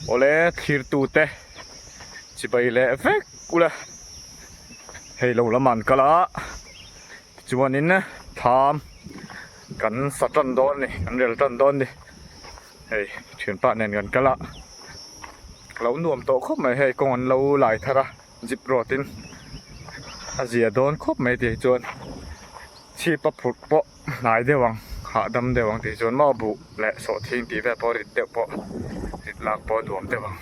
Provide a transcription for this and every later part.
Awle thlirtute chibai leh vek ula hei lo lamah an kal a tichuanin thlam kan sa tan dawn a ni kan rel tan dawn a ni hei thianpa nen kan kal a lo nuam tawh khawp mai hei kawng an lo lai thar a jeep road in a zia dawn khawp mai tih chuan chhip a phurh pawh hnai deuh ang hahdam deuh ang tih chuan maw buh leh sawhthing tih vel pawh rit deuh pawh rit lak pawh a nuam deuh ang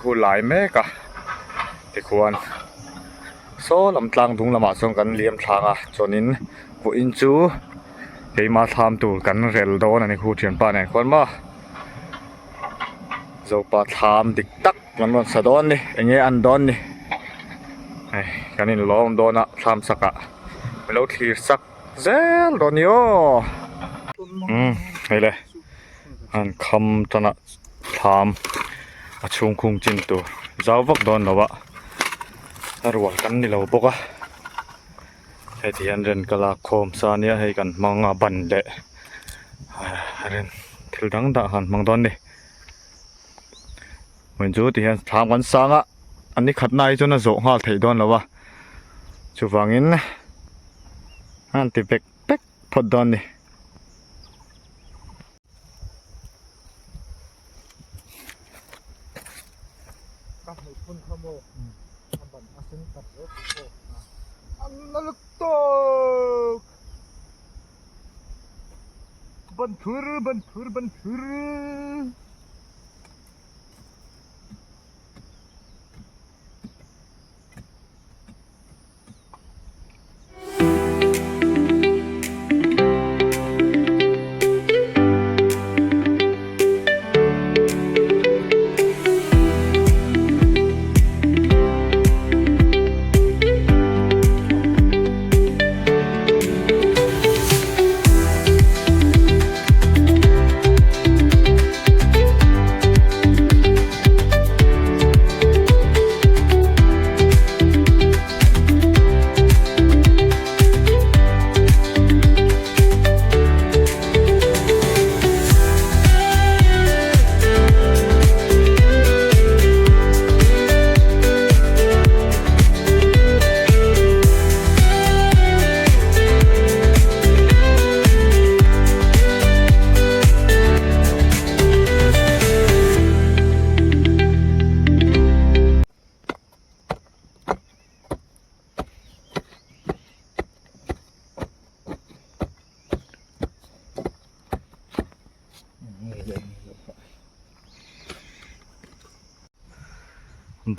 hu lai mek a tikhuan saw lam tlang dung lamah chuan kan liam thlang a chuanin vawiin chu keimah thlam tur kan rel dawn a ni khu thianpa nen khuan maw zopa thlam dik tak kan rawn sa dawn ni eng nge an dawn ni hei kan in lawm dawn a thlam sak ah min lo thlir sak zel dawn ni aw umm hei le an kham tan a thlam a chhung khung chin tur zau vak dawn lo a a rual kan ni lo bawk a heti hian ren ka lak khawm sa ania hei kan hmang a ban leh ren thil dang dah han hmang dawn a ni. Hmun chu ti hian thlam kan sang a an ni khat na hi chuan a zawh nghal theih dawn lo a chuvangin an ti vek vek phawt dawn a ni. Ban thur ban thur ban thur.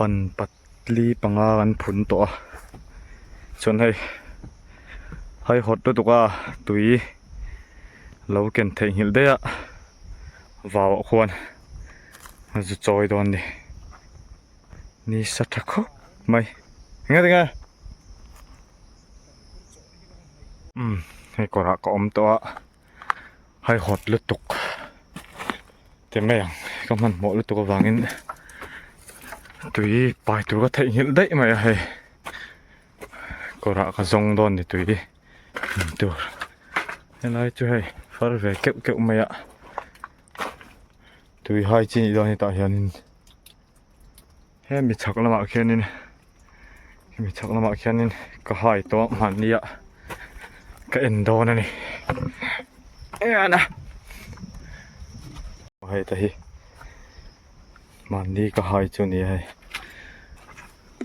Ban patli panga an phun tawh a chuan hei haihawt lutuk a tui lo ken theihnghilh daih a vau ah khuan a zu chawi dawn a ni ni sa tha khawp mai enge tinge umm hei kawrah ka awm tawh a haihawt lutuk ti mai ang ka hmanhmawh lutuk avangin tui pai tur ka theihnghilh daih mai a hei kawrah ka zawng dawn ni tui in tur helai chu hei far ve keuh keuh mai a tui hai chi nih dawn hetah hianin hemi chhak lamah khianin hemi chhak lamah khianin ka hai tawh a hmanni a. Ka en dawn a ni. Eana. Hei te hi mahni ka hai chu ni hei.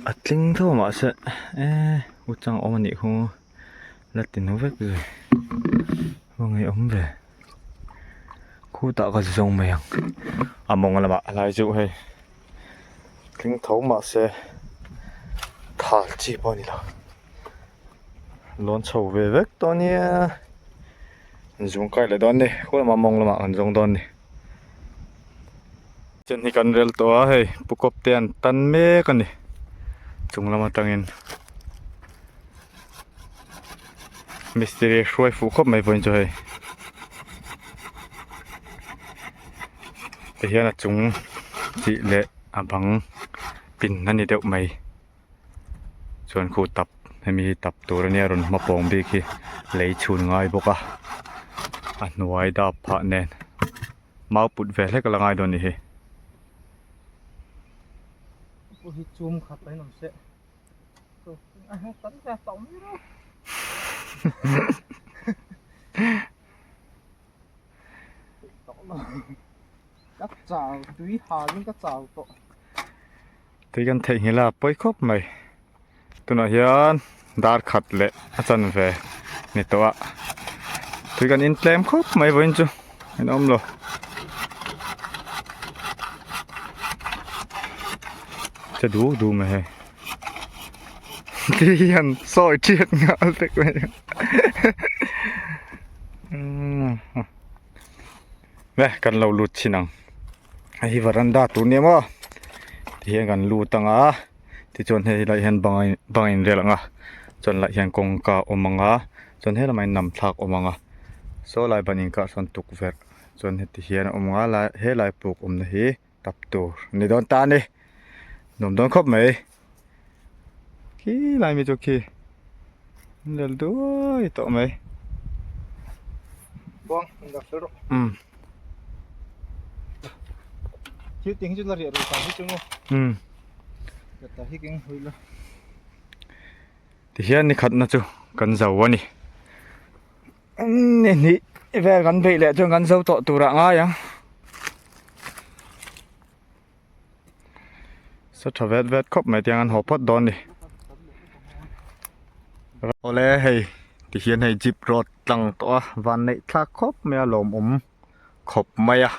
A tling tho mahse e u chang awm a nih khu la ti nu vek zui. Aw ngei awm ve. Khutah ka zawng mai ang. A mawng lamah a lai chu hei. Tling tho mahse thal chi pawh a ni lo. Lawn chho ve vek tawh a nia an zung kai leh dawn a ni khaw lamah mawng lamah an zawng dawn a ni chen hi kan rel tawh a hei pu kawp te an tan mek a ni chung lam atangin mistiri hruai fuh khawp mai pawhin chu hei tihian a chung tih leh a bang pin a ni deuh mai. Chuan khu tap hemi hi tap tur ania rawn hma pawng bik hi lei chhun ngai bawk a a hnuai dap phah nen mau put ve hlek a la ngai dawn a ni hi. Tui kan theihnghilh a pawi khawp mai tunah hian dar khat leh a chanve ni tawh a tui kan in tlem khawp mai vawiin chu in awm lo che du du mai hei ti hian sawi thiat nghal vek mai Ve kan lo lut chhin ang hei hi varanda tur nia maw tihian kan lut ang a tichuan hei lai hian bang a bang a inrel ang a chuan lah hian kawngka a awm ang a chuan helamah hian nam thlak a awm ang a saw lai ban inkah sawn tukverh chuan heti hian a awm ang a lai helai puk awmna hi tap tur a ni dawn ta a ni nuam dawn khawp mai khi lai mi chu khi an rel duai tawh mai Buang an dah fel rawh umm thil ting hi chu la riah ru ta hi chu maw umm ka ta hi keng hawi la tihian ni khatna chu kan zo a ni. Ni hnih vel kan beih leh chuan kan zo tawh turah ngai ang. Sa tha vet vet khawp mai tiang an haw phawt dawn ni. Awle hei tihian hei jeep road tlang tawh a van neih thlak khawp mai a lawmawm khawp mai a.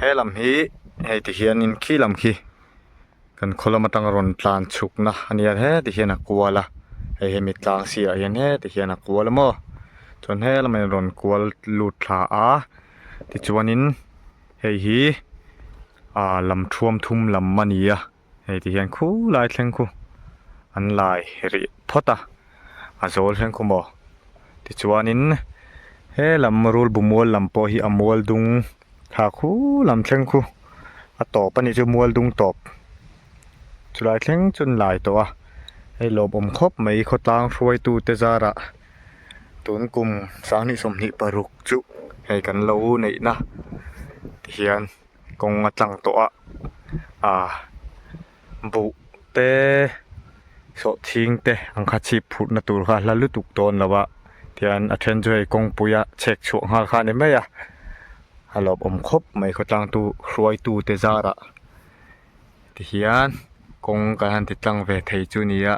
He lam hi hei tihianin khi lam khi. Kan khaw lam atanga rawn tlan chhukna a nia heti hian a kual a hei hemi tlang sirah hian heti hian a kual a maw chuan he lamah hian rawn kual lut thla a tichuanin hei hi ah lam thuam thum lam a ni a hei ti hian khulai thleng khu an lai rih phawt a a zawl thleng khu maw tichuanin he lam rul bu mual lam pawh hi a mual dung thla khu lam thleng khu a tawp a nih chu mual dung tawp chulai thleng chu an lai tawh a hei lawmawm khawp mai khawtlang hruaitu te zarah tun kum sanghnih 26 chu hei kan lo neihna tihian kawng a tlang tawh a ah buh te sawhchhing te ang kha chhip phurhna tur kha hla lutuk dawn lo a tihian a then chu hei kawngpui a chhek chhuah nghal kha a ni mai a a lawmawm khawp mai khawtlang tu hruaitu te zarah tihian kawng kan han ti tlang ve thei chu a ni a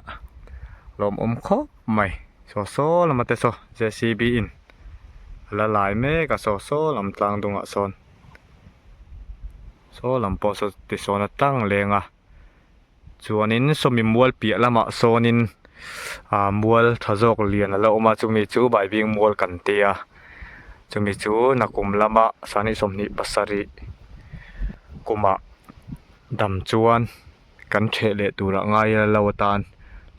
lawmawm khawp mai saw saw lama te saw J C B in a la lai mek a saw saw lam tlang dungah sawn. Saw lam pawh saw tisawn a tlang leng a chuanin sawmi mual piah lamah sawnin ah mual tha zawk lian a la awm a chumi chu baibing mual kan ti a chumi chu nakum lama sanghnih 27 kumah dam chuan kan theh leh turah ngai a lo atan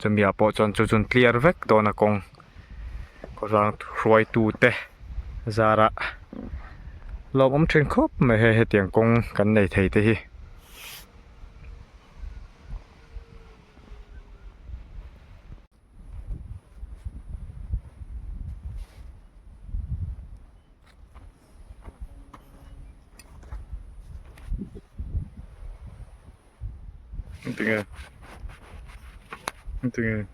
chumi ah pawh chuan chu chu an clear vek dawn a kawng khawtlang hruaitu te zarah lawmawm thin khawp mai hei hetiang kawng kan nei thei te hi. Tinge tinge.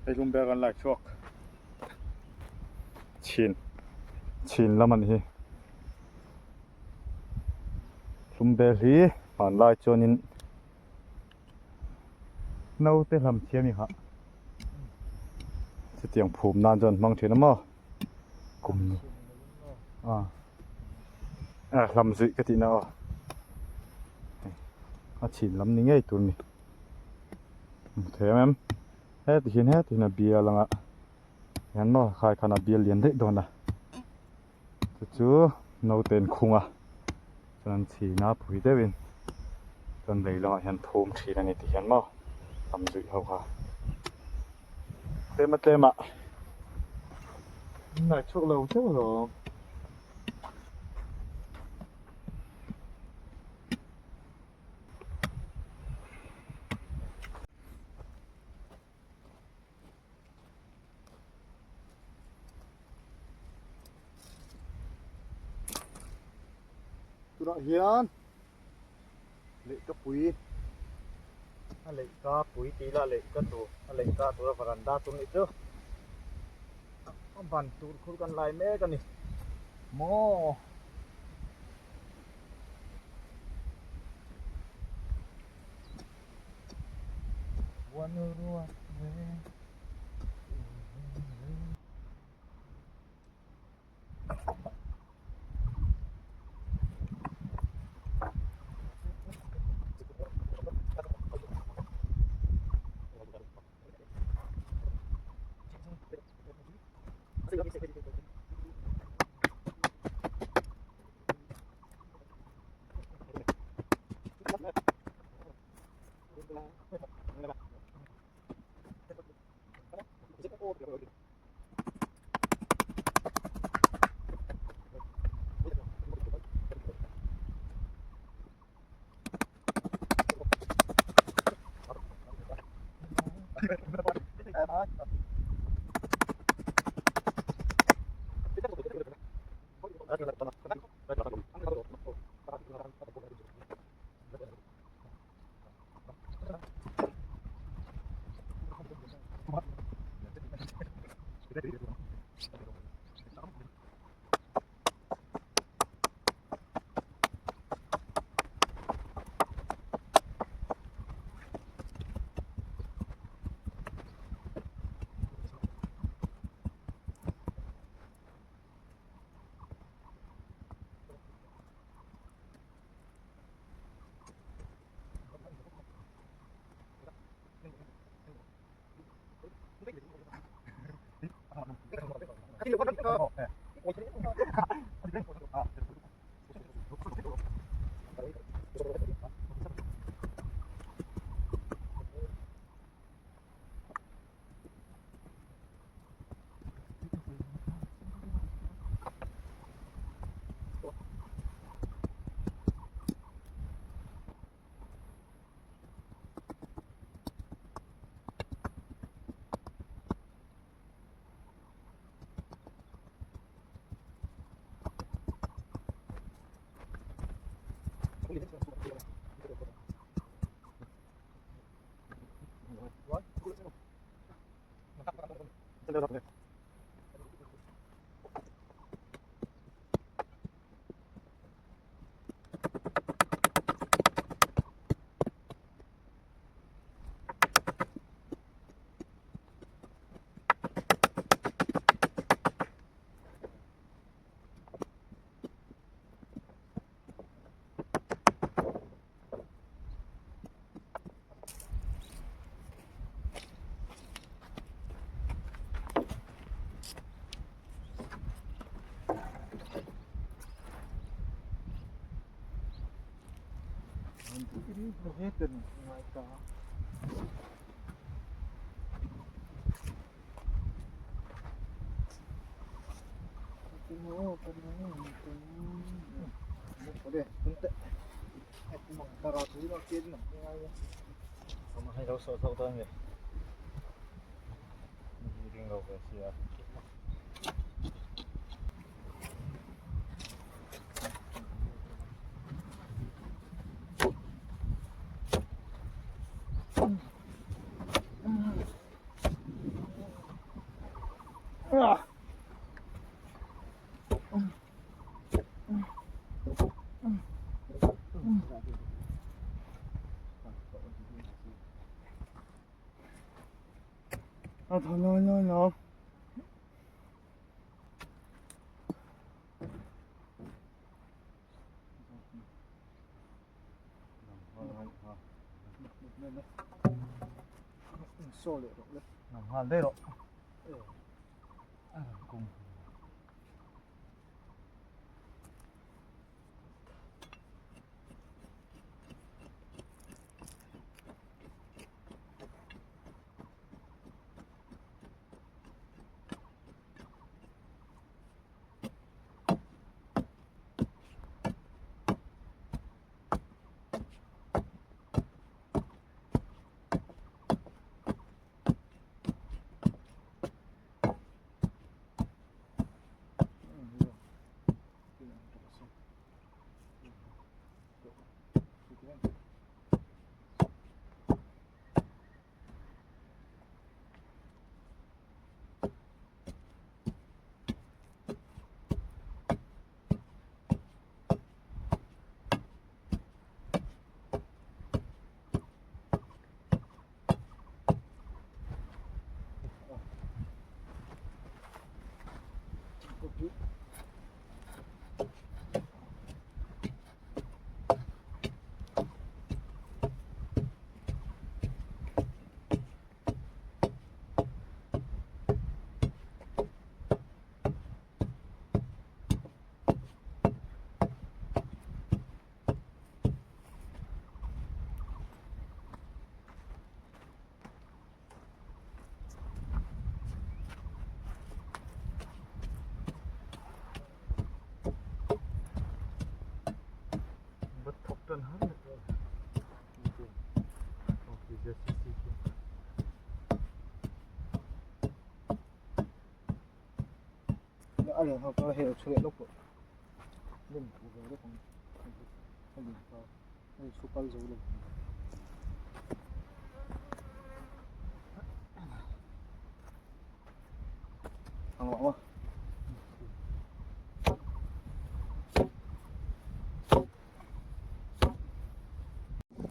Hei hlum ber an like chhuak chhin chhin lam a ni hi hlum ber hi hmanlai chuanin naute hlam thiam i nghah chutiang phum nan chuan hmang thin a maw kum a hlam zuih ka tihna aw a chhin lam ni ngei tur a ni hmu thei em em heti hian heti hian a bial ang a hian maw khai khan a bial lian daih dawn a chu chu naute an khung a chuan an chhin a pui deuhin chuan lei lamah hian phum thin a ni tih hian maw tam zuih ho kha tlem a tlem ah an ngai chhuak lo deuh alawm. Tunah hian lehkapui a lehka pui tih ila lehka tur a lehka tura varanda tur nih chu a ban tur khur kan lai mek a ni maw.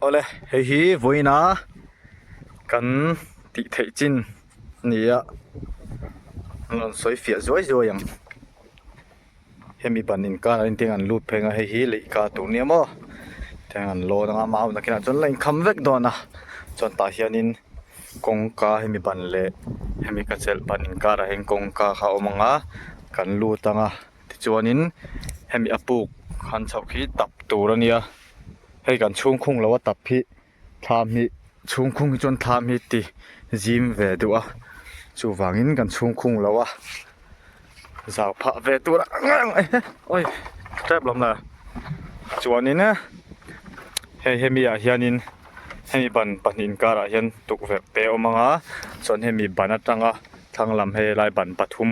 Awle hei hi vawiina kan tih theih chin a ni a an rawn sawi fiah zuai zuai ang hemi ban inkar ah hian an lut pheng a hei hi lehkha tur nia maw tiang an lawn anga mau nakinah chuan la inkham vek dawn a chuan tah hianin kawngka hemi ban leh hemi ka chelh ban inkarah hian kawngka kha a awm ang a kan lut ang a tichuanin hemi a puk han chhoh khi tap tur a nia hei kan chhungkhung lo a tap hi thlam hi chhungkhung hi chuan thlam hi ti zim ve duh a chuvangin kan chhungkhung lo a zau phah ve tur a awi tep lam la chuanin hei hemi ah hianin hemi ban pahnih inkarah hian tukverh te a awm ang a chuan hemi ban atanga thlang lam hei lai ban pathum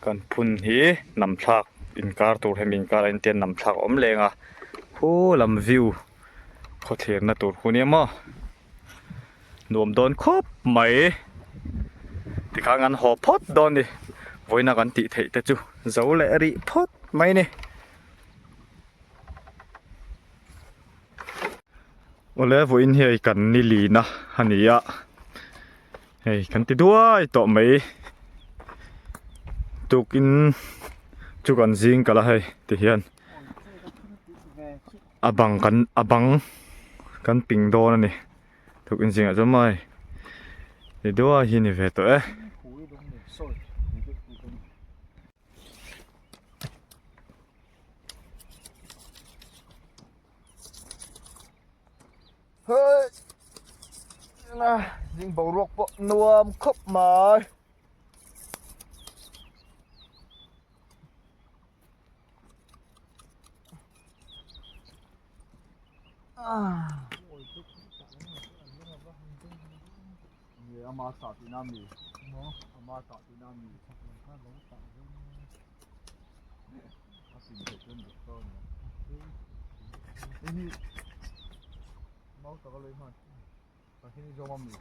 kan phun hi nam thlak inkar tur hemi inkarah hian tian nam thlak a awm leng a. Khu lam view khawthlirna tur khu nia maw nuam dawn khawp mai tikhan kan haw phawt dawn ni vawiina kan tih theih te chu zo leh rih phawt mai ni. Awle vawiin hi hei kan ni lina a ni a hei kan ti duai tawh mai tukin chu kan zing kal a hei ti hian a bang kan a bang kan ping dawn a ni tukin zingah chuan maw hei ti duai hi a ni ve tawh e. Hei zing boruak pawh nuam khawp mai. Ama tah tihna mi ama tah tihna mi a pin theih chuan dik dawn a ni hei hi mau taka lei hman tah hian i zawm a mi.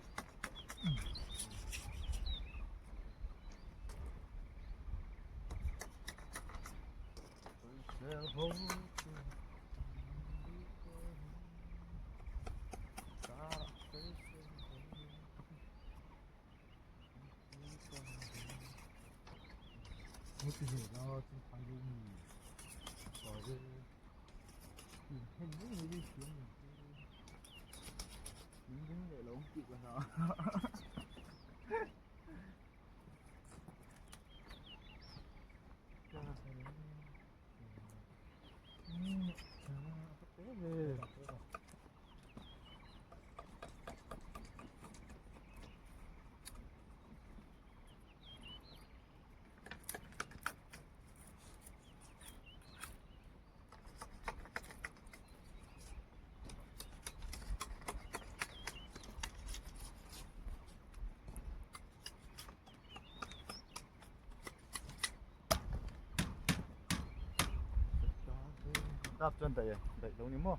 Tap chuan daih e, daih lo ni maw?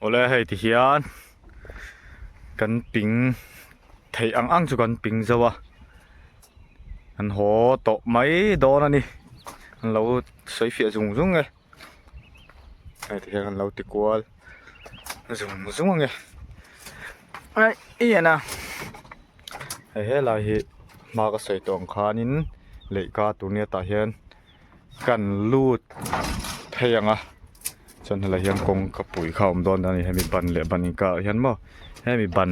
Awle hei ti hian kan ping theih ang ang chu kan ping zo a an haw tawh mai dawn a ni an lo sawi fiah zung zung e hei ti hian an lo ti kual zung zung ang e ai i en a hei helai hi hma ka sawi tawh ang khanin leihka tur nia tah hian kan lut phei ang a chuan helai hian kawngka pui kha a awm dawn a ni hemi ban leh ban inkar ah hian maw hemi ban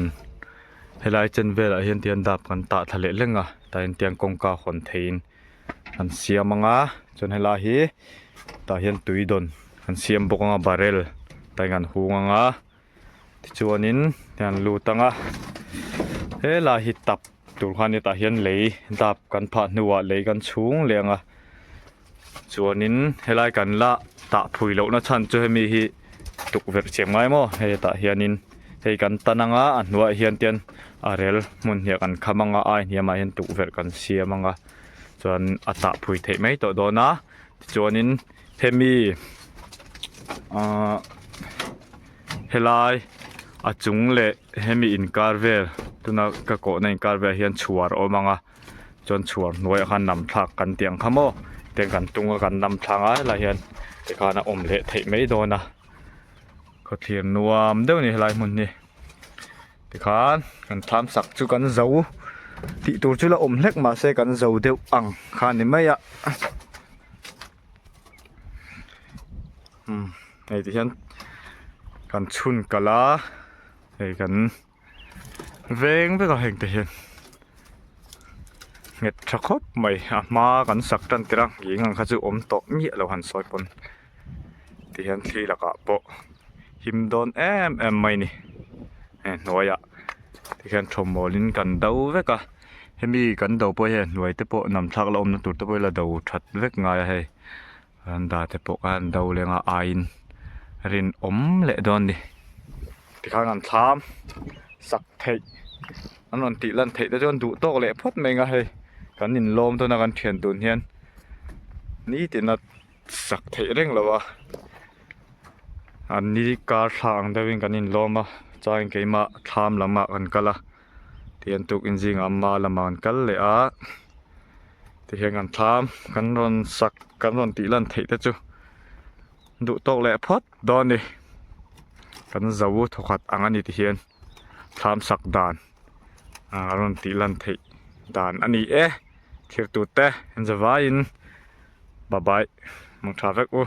helai chen velah hian tihian dap kan tah thla leh leng a tah hian tiang kawngka hawn theihin an siam ang a chuan helai hi tah hian tui dawn an siam bawk ang a barrel tah hian an hung ang a. Tichuanin an lut ang a, helai hi tap tur khan hetah hian lei dap kan phah hnuah lei kan chhung leh ang a, chuanin helai kan la tah phui lohna chhan chu hemi hi tukverh chiam ngai maw hei hetah hianin hei kan tan ang a, a hnuaiah hian tian a rel hmun hniah kan kham ang a, a hniamah hian tukverh kan siam ang a, chuan a tah phui theih mai tawh dawn a, tichuanin hemi ahh. Helai a chung leh hemi inkar vel tuna ka kawhna inkar velah hian chhuar a awm ang a chuan chhuar hnuaiah khan nam thlak kan tih ang kha maw tiang kan tung a kan nam thlang a helaiah hian tikhan a awm leh theih mai dawn a khawthlir nuam deuh a ni helai hmun hi tikhan kan thlam sak chu kan zo tih tur chu la awm hlek mahse kan zo deuh ang kha a ni mai a umm hei ti hian kan chhun kalh a hei kan veng vek a heng te hian nghet tha khawp mai a hma kan sak tan tirh a nghing ang kha chu awm tawh miah lo han sawi pawn ti hian thli lakah pawh. him dawn em em mai a ni hei hnuaiah tikhian thawmhnaw kan do vek a hemi kan do pawh hian hnuai te pawh nam thlak la awmna tur te pawh hi la do that vek ngai a hei veranda te pawh khan do leng a aiin rinawm leh dawn a ni tikhan an thlam sak theih an rawn tih lan theih te chuan duh tawk leh phawt mai ang a hei kan inlawm dawn a kan thian dun hian nitin a sak theih reng lo a an ni kar thla ang deuh in kan inlawm a chuan keimah thlam lam ah kan kal a tihian tukin zingah amma lamah kan kal leh a tihian kan thlam kan rawn sak kan rawn tih lan theih te chu duh tawk leh phawt dawn a ni kan zo thawkhat ang a ni tihian thlam sak dan ah a rawn tih lan theih dan a ni e thlir tute an zavaiin bye bye mangtha vek u.